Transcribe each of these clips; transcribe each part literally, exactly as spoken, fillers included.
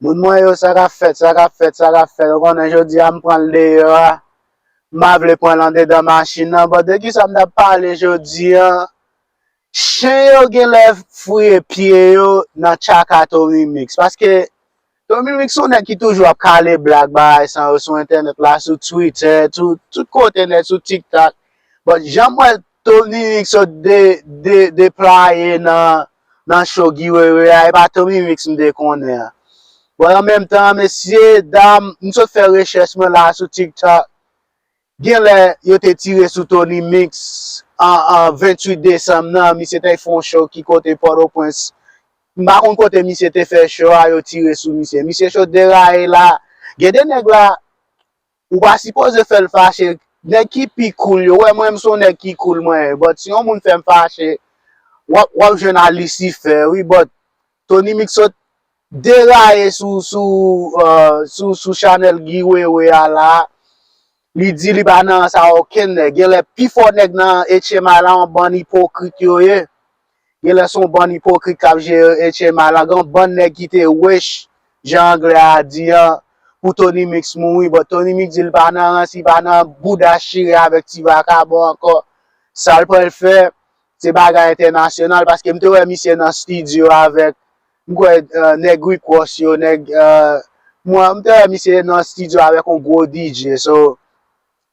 Moun mwen yo, sa k ap fèt, sa k ap fèt, sa k ap fèt. Ou konnen jodi a m pran l deyò a. M pa vle pran l andedan machin nan. Bon, de kisa m t ap pale jodi a? Chen yo genlè fouye pye yo nan tchaka Tony Mix. Paske Tony Mix se yon nèg ki toujou ap kale blag bagay sa yo sou entènèt la, sou Twitter, tout, tout kote nèt, sou TikTok. But jan m wè Tony Mix sot de, de, deplaye nan, nan show Guy Wewe a, e pa Tony Mix m te konnen an. But an menm tan, mesye, dam, m sot fè rechèch mwen la sou TikTok. Genlè yo te tire sou Tony Mix an, an venntuit desanm nan, misye te fè yon show ki kote Pòtoprens. M pa konn kote misye te fè show a, yo tire sou misye. Misye sot deraye la. Gen de nèg la, ou pa sipoze fè l fache. Nèg ki pi cool yo, wè mwen, m se yon nèg ki cool mwen ye. But si yon moun fè m fache, w ap, w ap jwenn a Lisifè, wi, but Tony Mix sot deraye sou, sou, euh, sou, sou chanèl Guy Wewe a la. Li di li pa nan rans a okenn nèg. Genlè pifò nèg nan H M I la yon bann ipokrit yo ye. Genlè se yon bann ipokrit k ap jere H M I la. Gen yon bann nèg ki te wish, jan anglè a di an, pou Tony Mix mouri. But Tony Mix di li pa nan rans, li pa nan bouda chire avèk ti vakabon ankò. Sa l pral fè, se bagay entènasyonal, paske m te wè misye nan estidyo avèk, m kwè, euh, nèg Rick Ross yo, nèg, euh, mwen, m te wè misye nan estidyo avèk yon gwo D J. So,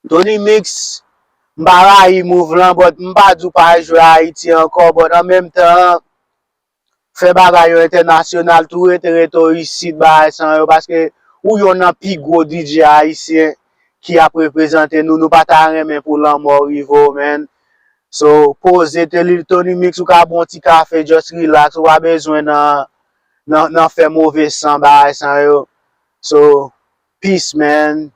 Tony Mix, m pa rayi move lan, but m pa di w pa jwe Ayiti ankò, but an menm tan, fè bagay yo entènasyonal, tou rete, rete w isit, bagay sa yo, paske ou yonn nan pi gwo D J ayisyen ki ap reprezante nou, nou pa ta renmen pou lanmò rive w, man. So, poze, te li Tony Mix, ou ka bwè yon ti kafe, just relax, ou pa bezwen nan, nan, nan fè move san, bagay sa yo. So, peace, man.